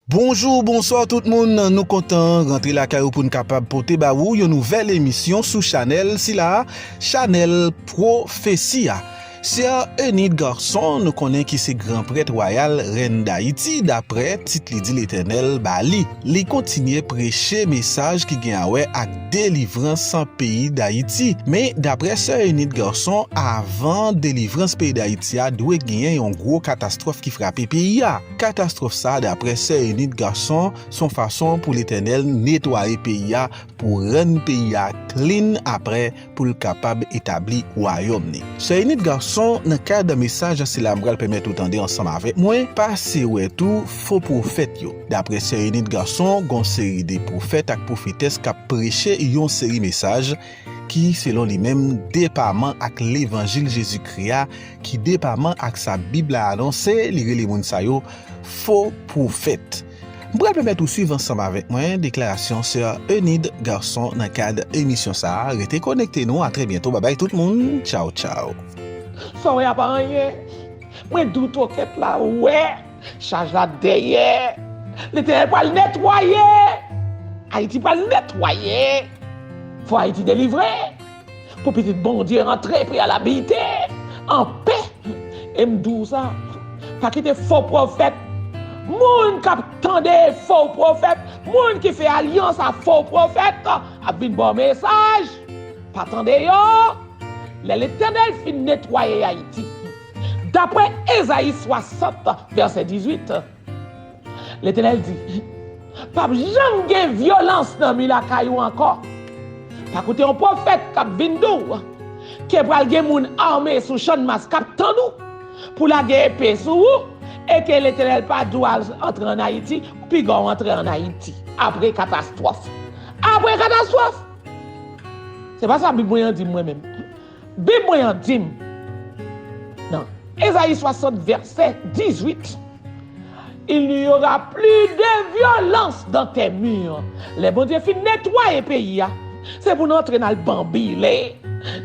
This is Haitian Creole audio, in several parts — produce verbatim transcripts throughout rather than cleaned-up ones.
Bonjou, bonswa tout moun. Nou kontan rantre lakay ou pou n kapab pote ba ou yon nouvèl emisyon sou chanèl sila a, chanèl Pwofesi a. Sè Enid Garçon, nou konnen ki se gran prèt wayal Rèn Dayiti, daprè tit li di Letènèl ba li. Li kontinye preche mesaj ki gen a wè ak delivrans peyi Dayiti. Men, daprè sè Enid Garçon, avan delivrans peyi Dayiti a, dwe genyen yon gwo katastwòf ki frape peyi a. Katastwòf sa a, daprè sè Enid Garçon, se yon fason pou Letènèl netwaye peyi a, pou rann peyi a clean apre, pou l kapab etabli wayòm li. Sè Enid Garçon, nan kad mesaj sila m pral pèmèt ou tande ansanm avèk mwen, pase wè tou fo pwofèt yo. Daprè sè Enid Garçon, gon seri de pwofèt ak pwofetès k ap preche yon seri mesaj ki, selon li menm, depaman ak levanjil Jezikri a, ki depaman ak sa Bib la anonse, li rele moun sa yo fo pwofèt. M pral pèmèt ou swiv ansanm avèk mwen deklarasyon sè Enid Garçon nan kad emisyon sa a. Rete konekte nou, a trè byento. Babay tout moun. Tchaw, tchaw. Sa w wè a pa anyen. Mwen di w tokèt la, wè. Chaj la dèyè. Letènèl pral netwaye. Ayiti pral netwaye. Fò Ayiti delivre. Pou pitit Bondye rantre, pou y al abite anpè. E m di w sa, pa kite fo pwofèt, moun k ap tande fo pwofèt, moun ki fè alyans a fo pwofèt, ap vin ba w mesaj. Pa tande yo. Lè Letènèl fin netwaye Ayiti, daprè Ezayi swasant, vèsè dizuit, Letènèl di, p ap janm gen vyolans nan mi lakay ou ankò. Pa koute yon pwofèt k ap vin di w ke pral gen moun ame sou Channmas k ap tann ou pou lage epe sou ou, e ke Letènèl pa di w al antre ann Ayiti, piga w antre ann Ayiti. Apre katastwòf. Apre katastwòf! Se pa sa Bib mwen an di m mwen menm. Bib mwen an di m, nan Ezayi swasant, vèsè dizuit, il n'y aura plus de violence dans tes murs. Lè Bondye fin netwaye peyi a, se pou n antre n al banbile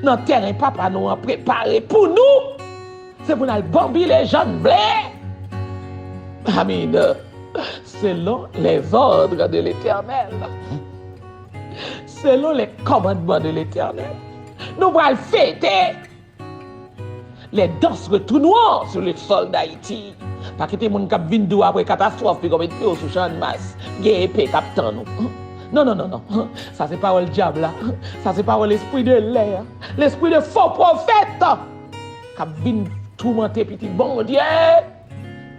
nan tèren Papa nou an prepare pou nou. Se pou n al banbile jan n vle. Amen. Selon les ordres de l'Éternel. Selon les commandements de l'Éternel. Nou pral fete les danses retournoirs sur le sol d'Haïti. Pa kite moun k ap vin di w apre katastwòf, piga w met pye w sou Channmas, gen epe k ap tann ou. Non, non, non, non. Sa se pawòl dyab la. Sa se pawòl espri de lè a. Lespri de fo pwofèt k ap vin toumante pitit Bondye.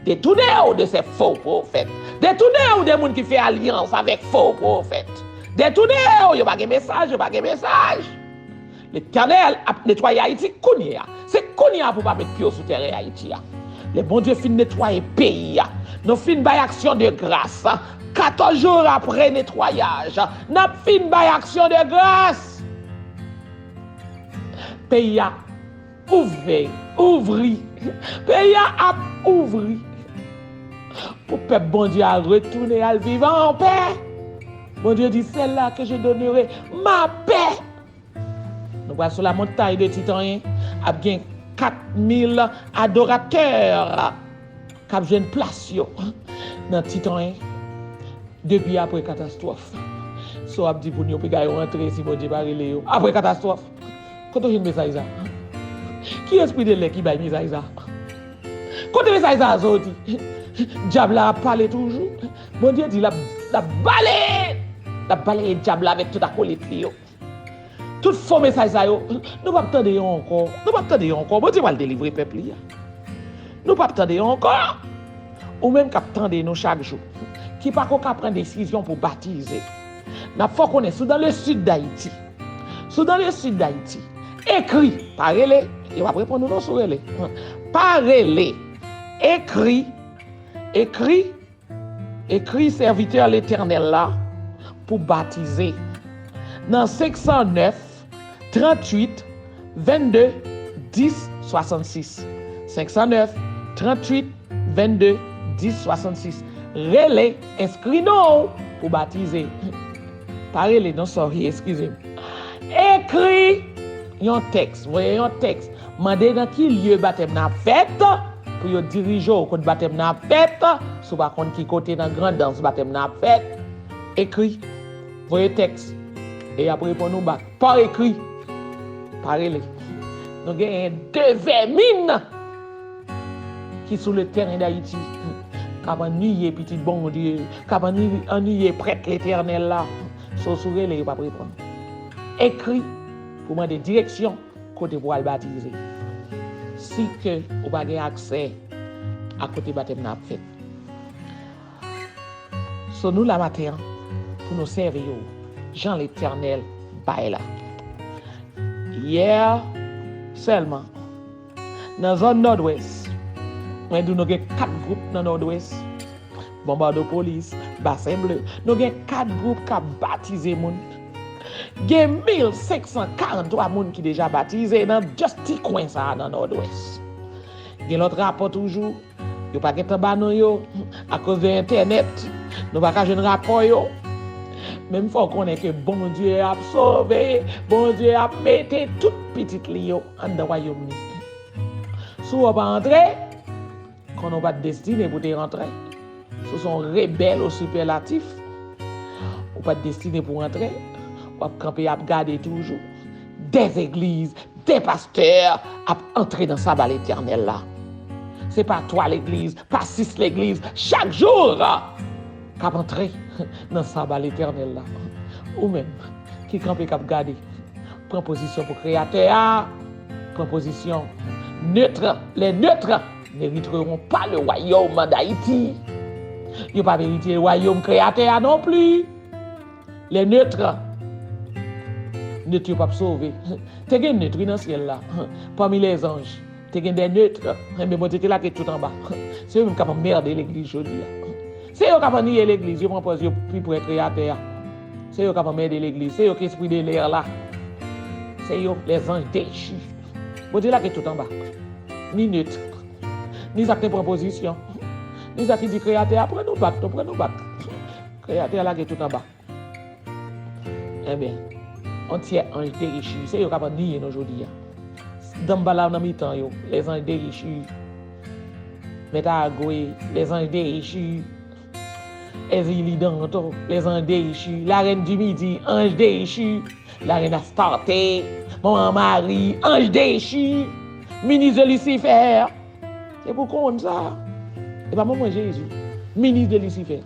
Détournez-vous de ces faux prophètes. Détournez-vous de moun ki fè alyans avèk fo pwofèt. Détournez-vous, yo pa gen mesaj, yo pa gen mesaj. Letènèl ap netwaye Ayiti kounye a. Se kounye a pou w pa met pye w sou tèren Ayiti a. Lè Bondye fin netwaye peyi a, nou fin bay aksyon de gras. Katòz jou apre netwayaj, n ap fin bay aksyon de gras. Peyi a ouvè, ouvri. Peyi a ap ouvri. Pou pèp Bondye a retounen al viv an pè. Bondye di, c'est là que je donnerai ma paix. Nou pral sou la montagne de Titanyen, ap gen kat mil adoratè k ap jwenn plas yo nan Titanyen. Depi apre katastwòf. Sa w ap di pou n yo piga yo antre si Bondye pa rele yo? Apre katastwòf. Kote w jwenn mesaj sa? Ki espri de lè ki bay mesaj sa? Kote mesaj sa soti? Dyab la ap pale toujou. Bondye di l ap, l ap bale. L ap bale dyab la avèk tout akolit li yo. Tout fo mesaj sa yo, nou p ap tande yo ankò. Nou p ap tande yo ankò. Bondye pral delivre pèp li a. Nou p ap tande yo ankò. Ou menm k ap tande nou chak jou, ki pako ka pran desizyon pou batize, n ap fè w konnen, si w dans le sud d'Haïti, si w dans le sud d'Haïti, ekri, pa rele, yo p ap reponn ou non si w rele. Pa rele, ekri, ekri, ekri sèvitè Letènèl la pou batize nan senk san nèf, tranntuit, vennde, dis, swasannsis. Senk san nèf, tranntuit, vennde, dis, swasannsis. Rele, enskri non w pou batize. Pa rele non, sorry, eskize m. Ekri yon tèks, voye yon tèks. Mande nan ki lye batèm nan ap fèt, pou yo dirije w kot batèm nan ap fèt. Si w pa konn ki kote nan Grandans batèm nan ap fèt, ekri, voye tèks, e y ap reponn ou bak pa ekri, pa rele. Nou genyen de vèmin ki sou le teren Dayiti, k ap anniye pitit Bondye, k ap anni- anniye prèt Letènèl la. So, si w rele, yo p ap reponn. Ekri pou mande direksyon kote pou al batize. Si ke ou pa gen aksè a kote batèm nan ap fèt. So, nou la maten an pou nou sèvi yo jan Letènèl bay la. Yè sèlman, nan zòn Nòdwès, mwen di w nou gen kat gwoup nan Nòdwès, Bonbadopolis, Basen Ble, nou gen kat gwoup k ap batize moun. Gen mil senk san karant twa moun ki deja batize nan just ti kwen sa a nan Nòdwès. Gen lòt rapò toujou, yo pa gentan ba nou yo akoz de entènèt. Nou pa ka jwenn rapò yo. Men m fè w konnen ke Bondye ap sove, Bondye ap mete tout pitit li yo anndan wayòm li. Si w pa antre, konnen w pa t destine pou te antre. Si w se yon rebèl o sipèlatif, ou pa t destine pou antre. W ap kanpe ap gade toujou. Dèzegliz, dè pastè ap antre nan saba Letènèl la. Se pa twa legliz, pa sis legliz, chak jou k ap antre nan saba Letènèl la. Ou menm ki kanpe k ap gade, pran pozisyon pou Kreyatè a, pran pozisyon. Neutres, les neutres n'hériteront pas le royaume d'Haïti. Yo pa merite wayòm Kreyatè a non plis. Les neutres. Net yo p ap sove. Te gen net, wi, nan syèl la. Pami lèzanj, te gen de net. Enben, Bondye te lage tout anba. Se yo menm k ap anmède legliz jodi a. Se yo k ap anniye legliz, yo pran pòz yo pi pre Kreyatè a. Se yo k ap anmède legliz. Se yo ki espri de lè la. Se yo, lèzanj dechi. Bondye lage tout anba. Ni net, ni sa k te pran pozisyon, ni sa ki di Kreyatè a, pran nou bak, nou pran nou bak. Kreyatè a lage tout anba. Enben, yon tyè anj dechi, se yo k ap anniye nou jodi a. Danmbala nan mitan yo, lèzanj dechi. Mèt Agwe, lèzanj dechi. Èzili Danto, lèzanj dechi. Larèn di Midi, anj dechi. Larèn Astarte, Manman Mari, anj dechi. Minis de Lisifè. Se pou konn sa. E pa manman Jezi. Minis de Lisifè.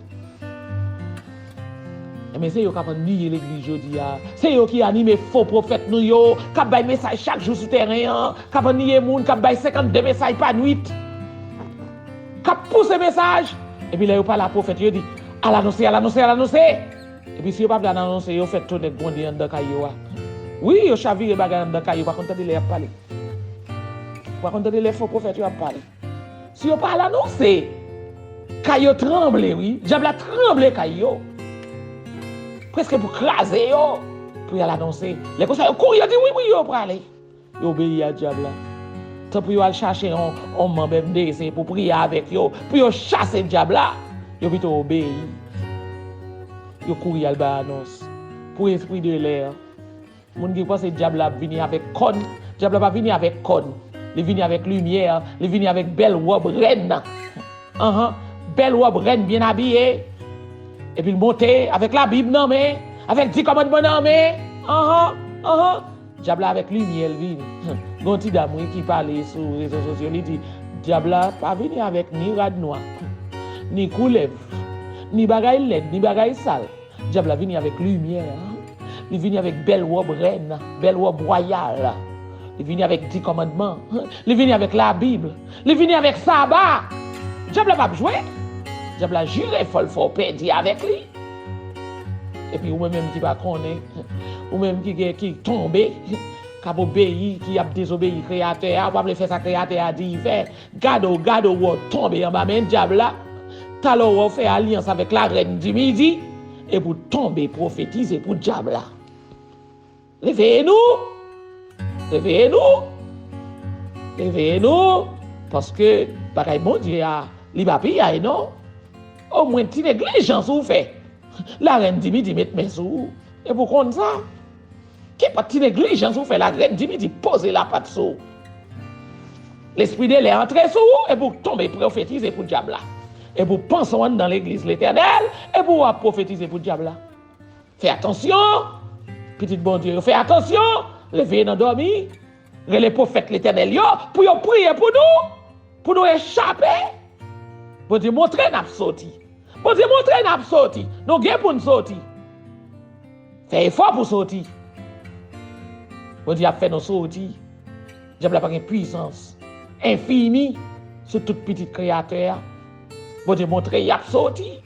Enben, se yo k ap anniye legliz jodi a. Se yo ki anime fo pwofèt nou yo, k ap bay mesaj chak jou sou tèren an, k ap anniye moun, k ap bay senkannde mesaj pa nwit, k ap pouse mesaj. Epi lè yo pale a pwofèt, yo di, al anonse, al anonse, al anonse. Epi si yo pa vle al anonse, yo fè tonè gwonde anndan kay yo a. Wi, yo chavire bagay anndan kay yo, pa konn tande lè y ap pale. Pa konn tande lè fo pwofèt yo ap pale. Si yo pa al anonse, kay yo tranble, wi. Dyab la tranble kay yo. Prèske pou kraze yo, pou y al anonse. Lè konsa, yo kouri, yo di, wi, wi, yo prale. Yo obeyi a dyab la. Tan pou yo al chache yon, yon manm M D C pou priye avèk yo, pou yo chase dyab la, yo pito obeyi. Yo kouri al bay anons pou espri de lè. Moun ki panse dyab la ap vini avèk kòn, dyab la pa vini avèk kòn. Li vini avèk limyè, li vini avèk bèl wòb rèn. Anhan, bèl wòb rèn byen abiye. Epi l monte avèk Labib nan men, avèk Di Kòmandman nan men. Anhan, anhan. Dyab la avèk limyè l vini. Gon ti dam, wi, ki pale sou rezo sosyo, li di, dyab la pa vini avèk ni rad nwa, ni koulèv, ni bagay lèd, ni bagay sal. Dyab la vini avèk limyè. Li vini avèk bèl wòb rèn, bèl wòb wayal. Li vini avèk Di Kòmandman. Li vini avèk Labib. Li vini avèk Saba. Dyab la p ap jwe. Dyab la jire fò l fè w pèdi avèk li. Epi ou menm menm ki pa konnen, ou menm ki gen, ki tonbe, k ap obeyi, ki ap dezobeyi Kreyatè a, ou pa vle fè sa Kreyatè a di fè. Gade w, gade w, wè w tonbe anba men dyab la. Talè w wè w fè alyans avèk larèn di midi, epi w tonbe pwofetize pou dyab la. Reveye nou! Reveye nou! Reveye nou! Paske bagay Bondye a, li pa piyay non. Omwen ti neglijans ou fè, larèn di midi met men sou ou. Epi w konn sa. Kenpòt ti neglijans ou fè, larèn di midi poze lapat sou ou. Lespri de lè antre sou ou, epi w tonbe pwofetize pou dyab la. Epi w panse w anndan legliz Letènèl, epi w ap pwofetize pou dyab la. Fè atansyon, pitit Bondye yo, fè atansyon, reveye nan dòmi, rele pwofèt Letènèl yo, pou yo priye pou nou, pou nou echape. Bondye montre n ap soti. Bondye montre n ap soti. Nou gen pou n soti. Fè efò pou soti. Bondye ap fè nou soti. Dyab la pa gen pwisans enfini sou tout pitit Kreyatè a. Bondye montre y ap soti.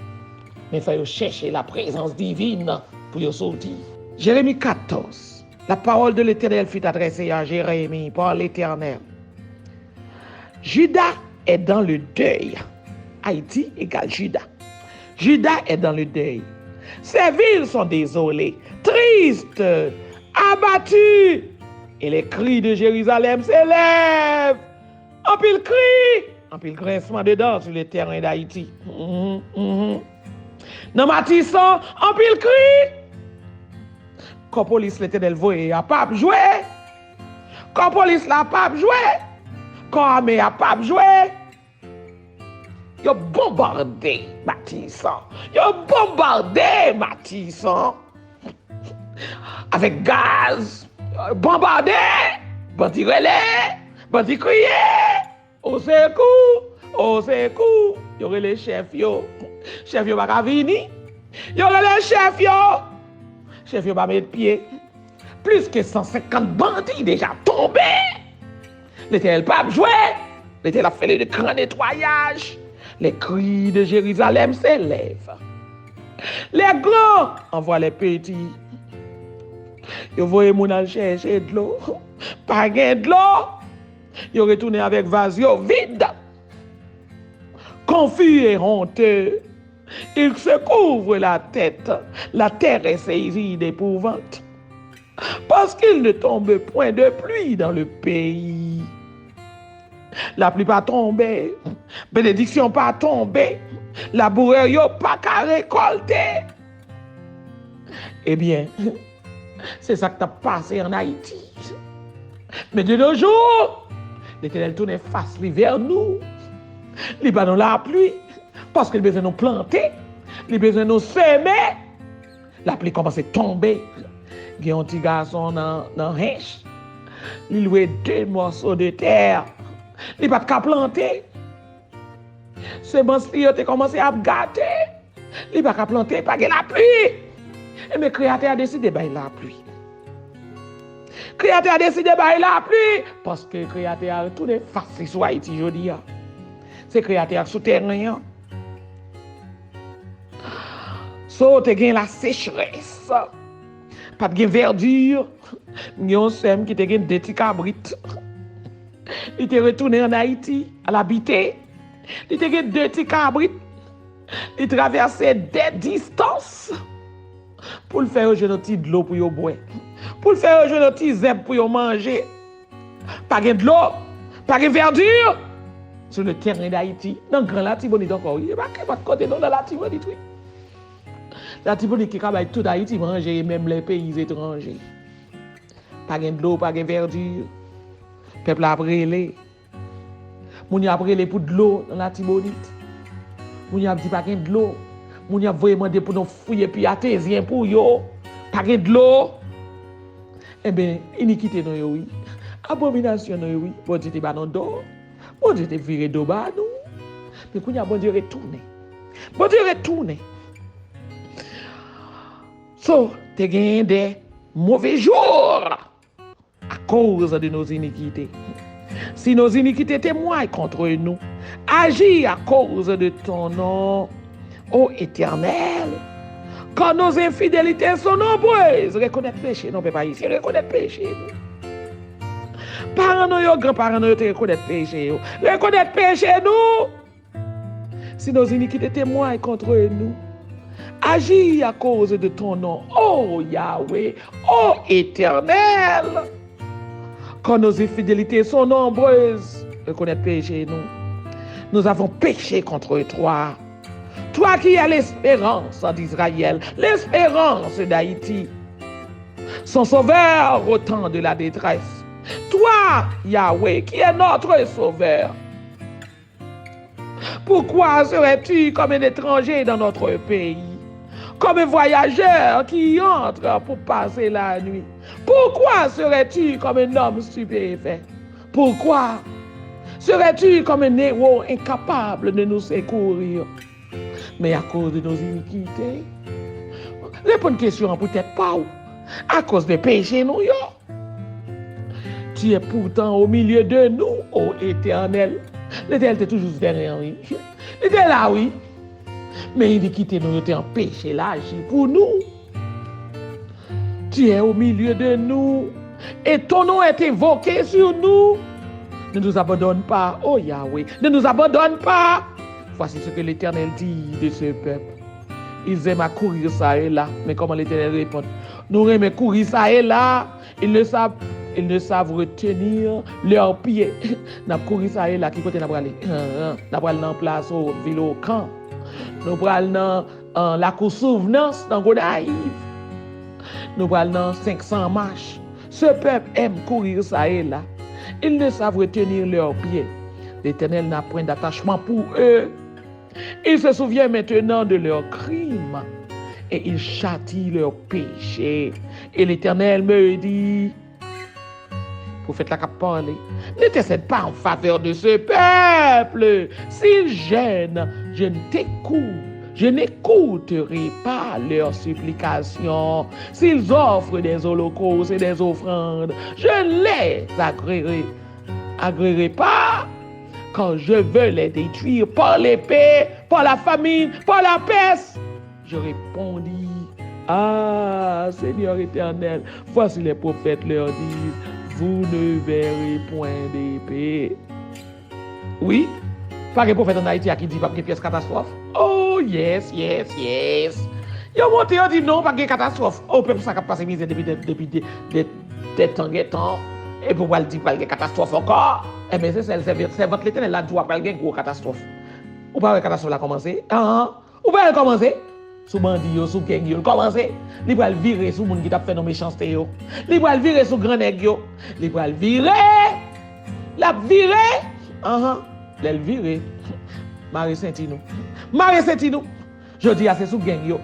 Men fò yo chèche laprezans divin pou yo soti. Jérémie quatorze. La parole de l'Éternel fut adressée à Jérémie par l'Éternel. Juda est dans le deuil. Haïti égale Juda. Juda est dans le deuil. Ses villes sont désolées, tristes, abattues. Et les cris de Jérusalem s'élèvent. Anpil kri, anpil grensman de dan sou le teren d'Ayiti. Mhm, mhm. Nan Matisan, anpil kri. Kò polis Letènèl voye a p ap jwe. Kò polis la p ap jwe. Kò ame a p ap jwe. Yo bonbade Matisan. Yo bonbade Matisan. Avèk gaz. Bonbade. Bandi rele. Bandi kriye. Osekou! Osekou! Yo rele chèf yo. Chèf yo pa ka vini. Yo rele chèf yo. Chèf yo pa met pye. Plis ke san senkant bandi deja tonbe. Letènèl p ap jwe. Letènèl ap fè le gran netwayaj. Les cris de Jérusalem s'élèvent. Les grands envoient les petits. Yo voye moun al chèche dlo. Pa gen dlo. Yo retounen avèk vaz yo vid. Confus et honteux, ils se couvrent la tête. La terre est saisie d'épouvante. Parce qu'il ne tombe point de pluie dans le pays. Lapli pa tonbe, benediksyon pa tonbe, labourè yo pa ka rekòlte. Ebyen, se sa k t ap pase ann Ayiti. Men de nos jours, Letènèl tounen fas li vè nou. Li ba nou lapli, paske li bezwen nou plante, li bezwen nou semen. Lapli kòmanse tonbe. Gen yon ti gason nan, nan Hench. Li lwe de mòso de tè. Li pa t ka plante. Semans li yo te kòmanse ap gate. Li pa ka plante, pa gen lapli. Ebyen, Kreyatè a deside bay lapli. Kreyatè a deside bay lapli, paske Kreyatè a retounen fas li sou Ayiti jodi a. Se Kreyatè a k sou tèren an. So, te gen lasechrès. Pa t gen vèdi. M gen yon sè m ki te gen de ti kabrit. Li te retounen ann Ayiti, al abite. Li te gen de ti kabrit. Li travèse de distans pou l fè yo jwenn yon ti dlo pou yo bwè. Pou l fè yo jwenn yon ti zèb pou yo manje. Pa gen dlo, pa gen vèdi sou le tèren d'Ayiti. Nan Gran Latibonit ankò, wi. E pa kenpòt kote non, nan Latibonit, wi. Latibonit ki ka bay tout Ayiti manje, e menm lè peyi etranje. Pa gen dlo, pa gen vèdi. Pèp la ap rele. Moun yo ap rele pou dlo nan Latibonit. Moun yo ap di pa gen dlo. Moun yo ap voye mande pou nou fouye pi atezyen pou yo. Pa gen dlo. Enben, inikite nou yo, wi. Abominasyon nou yo, wi. Bondye te ba nou do. Bondye te vire do ba nou. Men kounye a, Bondye retounen. Bondye retounen. So, te genyen de move jou. À cause de nos iniquités. Si nos iniquités témoignent contre nous, agis à cause de ton nom, ô Éternel. Quand nos infidélités sont nombreuses, rekonèt peche nou, pèp ayisyen, rekonèt peche nou. Paran nou yo, gran paran nou yo te rekonèt peche yo. Rekonèt peche nou. Si nos iniquités témoignent contre nous, agis à cause de ton nom, ô Yahweh, ô Éternel. Quand nos infidélités sont nombreuses, rekonèt peche nou. Nous avons péché contre toi. Toi qui es l'espérance d'Israël, l'espérance d'Haïti. Son sauveur au temps de la détresse. Toi, Yahweh, qui est notre Sauveur, pourquoi serais-tu comme un étranger dans notre pays, comme un voyageur qui y entre pour passer la nuit? Pourquoi serais-tu comme un homme stupéfait? Pourquoi serais-tu comme un héros incapable de nous secourir? Mais à cause de nos iniquités. Réponds question pour tête pa ou. À cause de péché nou yo. Tu es pourtant au milieu de nous, ô Éternel. Letènèl te toujou dèyè nou, wi. Li te la, wi. Men inikite nou yo te anpeche l aji pou nou. Tu es au milieu de nous, et ton nom est invoqué sur nous. Ne nous abandonne pas, ô Yahweh, ne nous abandonne pas. Voici ce que l'Éternel dit de ce peuple. Ils aiment à courir ça et là. Men kòman Letènèl reponn? Nou renmen kouri sa e la. Ils ne savent, ils ne savent retenir leurs pieds. N ap kouri sa e la, ki kote n ap prale? N ap pral nan plas o, vil Okan. Nou pral nan, an, lakou Souvnans nan Gonayiv. Nou pral nan senk san mach. Ce peuple aime courir ça et là. Ils ne savent retenir leurs pieds. L'Éternel n'a point d'attachement pour eux. Il se souvient maintenant de leurs crimes et il châtie leurs péchés. Et l'Éternel me dit, pwofèt la k ap pale, n'intercède pas en faveur de ce peuple. S'ils jeûnent, je ne t'écoute, je n'écouterai pas leurs supplications. S'ils offrent des holocaustes et des offrandes, je ne les agréerai, agréerai pas, car je veux les détruire par l'épée, par la famine, par la peste. Je répondis, ah, Seigneur Éternel, voici les prophètes leur disent, vous ne verrez point d'épée. Wi, pa gen pwofèt ann Ayiti a ki di p ap gen pyès katastwòf. Oh, yes, yes, yes. Yo monte, yo di non, pa gen katastwòf. Oh, pèp sa k ap pase mizè depi, depi de, de, de tan gen tan. Epi w pral di pral gen katastwòf ankò. Enben, se sèl sèvant, sèvant Letènèl la di w pral gen gwo katastwòf. Ou pa wè katastwòf la kòmanse? An, ou pa wè l kòmanse? Sou bandi yo, sou gang yo, l kòmanse. Li pral vire sou moun ki t ap fè nou mechanste yo. Li pral vire sou gran nèg yo. Li pral vire. L ap vire. Anhan. Lè l vire, mare senti nou. Mare senti nou. Jodi a se sou gang yo.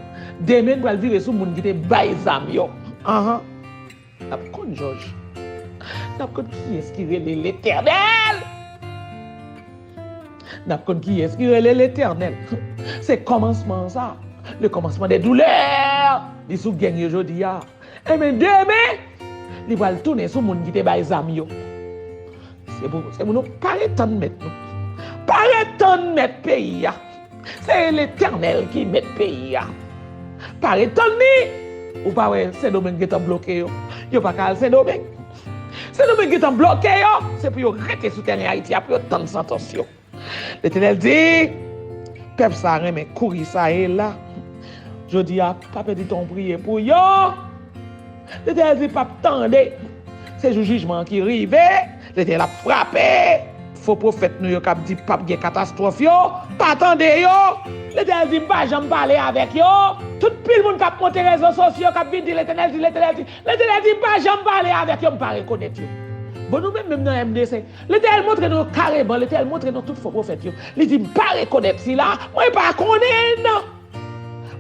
Demen l pral vire sou moun ki te bay zam yo. Anhan. N ap konn jòj. N ap konn kiyès ki rele Letènèl. N ap konn kiyès ki rele Letènèl. Se kòmansman an sa. Le commencement des douleurs. Li sou gang yo jodi a. Enben, demen, li pral tounen sou moun ki te bay zam yo. Se pou, se pou nou pa ret tann mèt nou. Pa ret tann mèt peyi a. Se Letènèl ki mèt peyi a. Pa ret tann li. Ou pa wè Sendomeng gentan bloke yo. Yo pa ka al Sendomeng. Sendomeng gentan bloke yo. Se pou yo rete sou teren Ayiti a pou yo tann santans yo. Letènèl di, pèp sa a renmen kouri sa e la. Jodi a, pa pèdi tan w priye pou yo. Letènèl di, p ap tande. Se jou jijman an ki rive. Letènèl ap frape. Fo pwofèt nou yo k ap di p ap gen katastwòf yo, pa tande yo. Letènèl di, m pa janm pale avèk yo. Tout pil moun k ap monte rezo sosyo, k ap vin di, Letènèl di, Letènèl di, Letènèl di, m pa janm pale avèk yo, m pa rekonèt yo. Bon, nou menm, menm nan M D C, Letènèl montre nou kareman, Letènèl montre nou tout fo pwofèt yo. Li di, m pa rekonèt sila, mwen pa konnen l.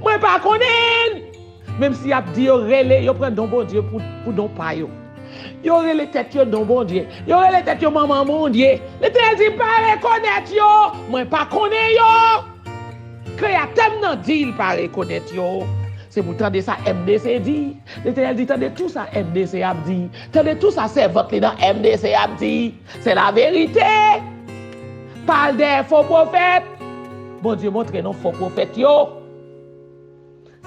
Mwen pa konnen l. Menm si y ap di yo rele, yo pran non Bondye pou, pou non pa yo. Yo rele tèt yo non Bondye. Yo rele tèt yo manman Bondye. Letènèl di, m pa rekonèt yo. Mwen pa konnen yo. Kreyatè m nan di l pa rekonèt yo. Se pou tande sa M D C di. Letènèl di, tande tou sa M D C ap di. Tande tou sa sèvant li nan M D C ap di. Se laverite. Pa al dèyè fo pwofèt. Bondye montre nou fo pwofèt yo.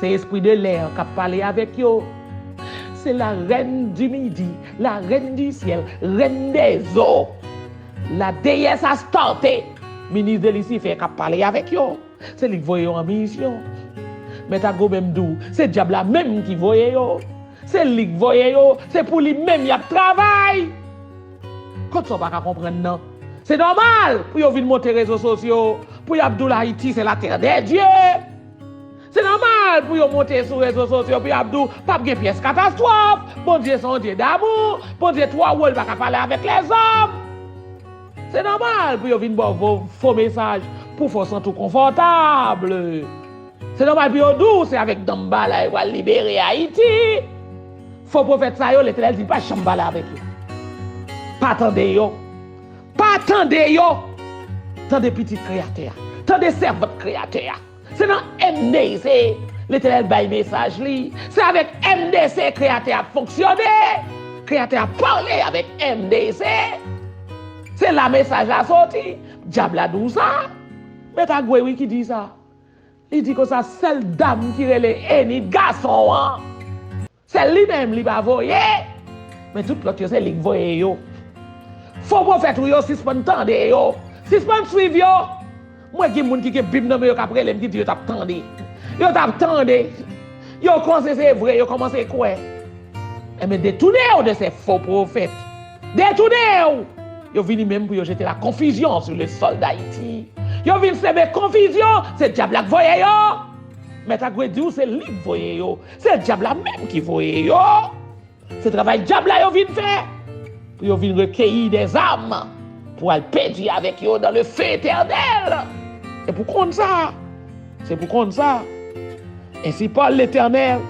Se espri de lè k ap pale avèk yo. Se la reine du midi, la reine du ciel, reine des eaux, la déesse Astarte, minis de Lisifè k ap pale avèk yo. Se li k voye yo an misyon. Mèt Ago menm di w, se dyab la menm ki voye yo. Se li k voye yo, se pou li menm y ap travay. Kot sa w pa ka konprann nan? Se nòmal pou yo vin monte rezo sosyo, pou y ap di w Ayiti se la terre des dieux. Se nòmal. nòmal pou yo monte sou rezo sosyo pou y ap di w p ap gen pyès katastwòf. Bondye se yon Dye damou. Bondye twò wo, li pa ka pale avèk lèzòm. Se nòmal pou yo vin ba w vo- fo mesaj pou fè w santi w konfòtab. Se nòmal pou yo di w se avèk Danmbala yo pral libere Ayiti. Fo pwofèt sa yo, Letènèl di pa janm pale avèk yo. Pa tande yo. Pa tande yo. Tande pitit Kreyatè a. Tande sèvant Kreyatè a. Se nan M D C Letènèl bay mesaj li. Se avèk M D C Kreyatè a ap fonksyone. Kreyatè a pale avèk M D C. Se la mesaj la soti. Dyab la di w sa. Mèt Agwe wi ki di sa. Li di konsa sèl dam ki rele Enid gason an. Se li menm li pa voye. Men tout lòt yo se li k voye yo. Fo pwofèt ou yo sispann tande yo. Sispann swiv yo. Mwen gen moun ki gen bib nan men yo k ap rele m ki di yo t ap tande. Yo t ap tande. Yo panse se vre, yo kòmanse kwè. Enben, détournez-vous de ces faux prophètes. Détournez-vous! Yo vini menm pou yo jete la confusion sur le sol d'Haïti. Yo vin seme konfizyon, se dyab la k voye yo. Mèt Agwe di w se li k voye yo. Se dyab la menm ki voye yo. Se travay dyab la yo vin fè. Pou yo vin rekeyi dè zam. Pou al pèdi avèk yo dans le feu éternel. E pou konn sa. Se pou konn sa. Ainsi parle l'Éternel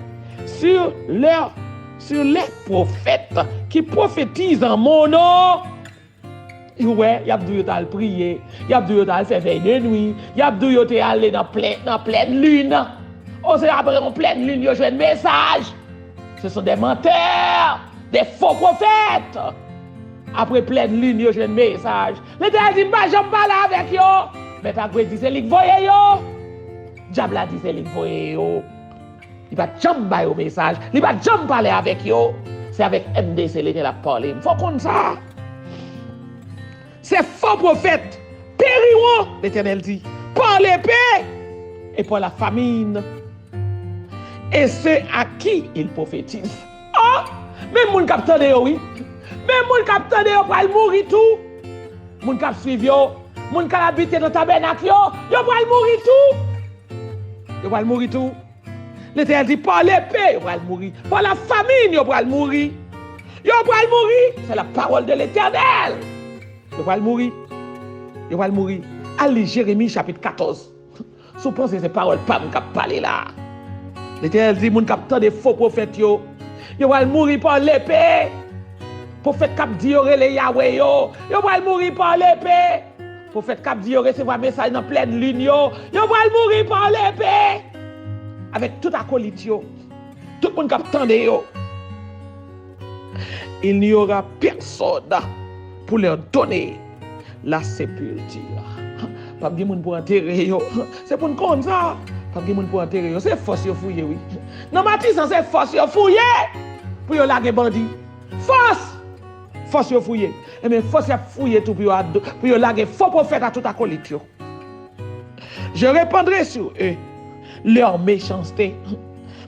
sur leurs, sur les prophètes qui prophétisent en mon nom. Ou wè, y ap di w yo t al priye, y ap di w yo t al fè vèy de nwi, y ap di w yo te ale nan plèn, nan plèn lin. O, se apre yon plèn lin yo jwenn mesaj. Ce sont des menteurs, des faux prophètes. Apre plèn lin yo jwenn mesaj. Letènèl di m pa janm pale avèk yo. Mèt Agwe di se li k voye yo. Dyab la di se li k voye yo. Li pa t janm ba yo mesaj. Li pa t janm pale avèk yo. Se avèk M D C Letènèl ap pale. Fò w konn sa. Ces faux prophètes périront, Letènèl di, par l'épée et par la famine. Et ceux à qui ils prophétisent. Oh! Men moun k ap tande yo, wi. Men moun k ap tande yo pral mouri tou. Moun k ap swiv yo, moun k ap abite nan tabènak yo, yo pral mouri tou. Yo pral mouri tou. Letènèl di, pa lepe, yo pral mouri. Pa la famin, yo pral mouri. Yo pral mouri. C'est la parole de l'Éternel. Yo pral mouri. Yo pral mouri. Al li Jeremi chapit katòz. Si w panse se pawòl pa m k ap pale la. Letènèl di, moun k ap tande fo pwofèt yo, yo pral mouri pa lepe. Pwofèt k ap di yo rele Yawe yo, yo pral mouri pa lepe. Pwofèt k ap di yo resevwa mesaj nan plèn lin yo, yo pral mouri pa lepe. Avèk tout akolit yo, tout moun k ap tande yo. Il n'y aura personne pour leur donner la sépulture. P ap gen moun pou antere yo. Se pou n konn sa. P ap gen moun pou antere yo. Se fòs yo fouye, wi. Nan Matisan, se fòs yo fouye pou yo lage bandi. Fòs! Fòs yo fouye. Ebyen, fòs y ap fouye tou pou yo, ad- pou yo lage fo pwofèt a tout akolit yo. Je répandrai sur eux leur méchanceté.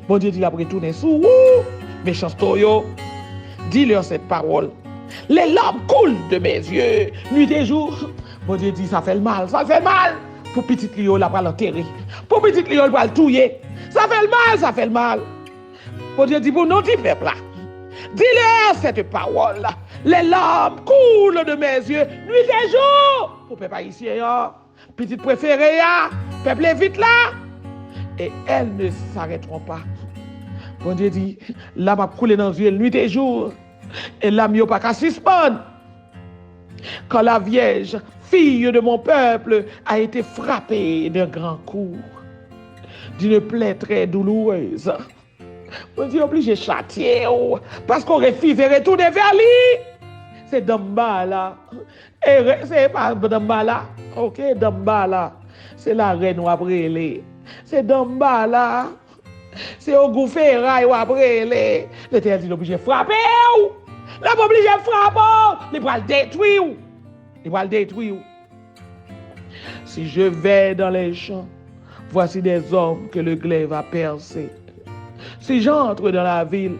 Bondye di l ap retounen sou ou, mechanste w yo. Dis-leur cette parole. Les larmes coulent de mes yeux, nuit et jour. Bondye di, sa fè l mal, sa fè l mal. Pou pitit li yo, l ap pral antere. Pou pitit li yo, l pral touye. Sa fè l mal, sa fè l mal. Bondye di, pou non ti pèp la. Dis-leur cette parole. Les larmes coulent de mes yeux, nuit et jour. Pou pèp ayisyen an. Pitit prefere a, pèp Levit la, et elles ne s'arrêteront pas. Bondye di, lam ap koule nan zye l nuit et jour, e lam yo pa ka sispann. Car la vierge, fille de mon peuple, a été frappée d'un grand coup, d'une plaie très douloureuse. Bondye oblije chatye w, paske w refize retounen vè li. Se Danmbala. E re- se pa Danmbala. Oke, Danmbala. Se larèn w ap rele. Se Danmbala. Se ogou feray w ap rele. Letènèl di l oblije frape w. L ap oblije frape w. Li pral detwi w. Li pral detwi w. Si je vais dans les champs, voici des hommes que le glaive a percés. Si j'entre dans la ville,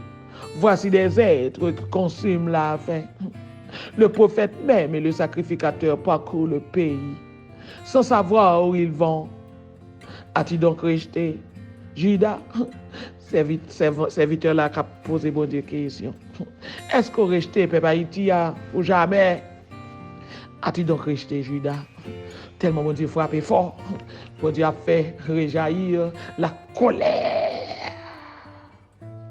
voici des êtres qui consument la faim. Le prophète même et le sacrificateur parcourent le pays, sans savoir où ils vont. As-tu donc rejeté Jida, sèvi- sèv- sèvitè la k ap poze Bondye kesyon. Èske w rejte pèp Ayiti a pou jamè? As-tu donc rejeté Juda? Tèlman Bondye frape fò, Bondye ap fè rejayi la kòlè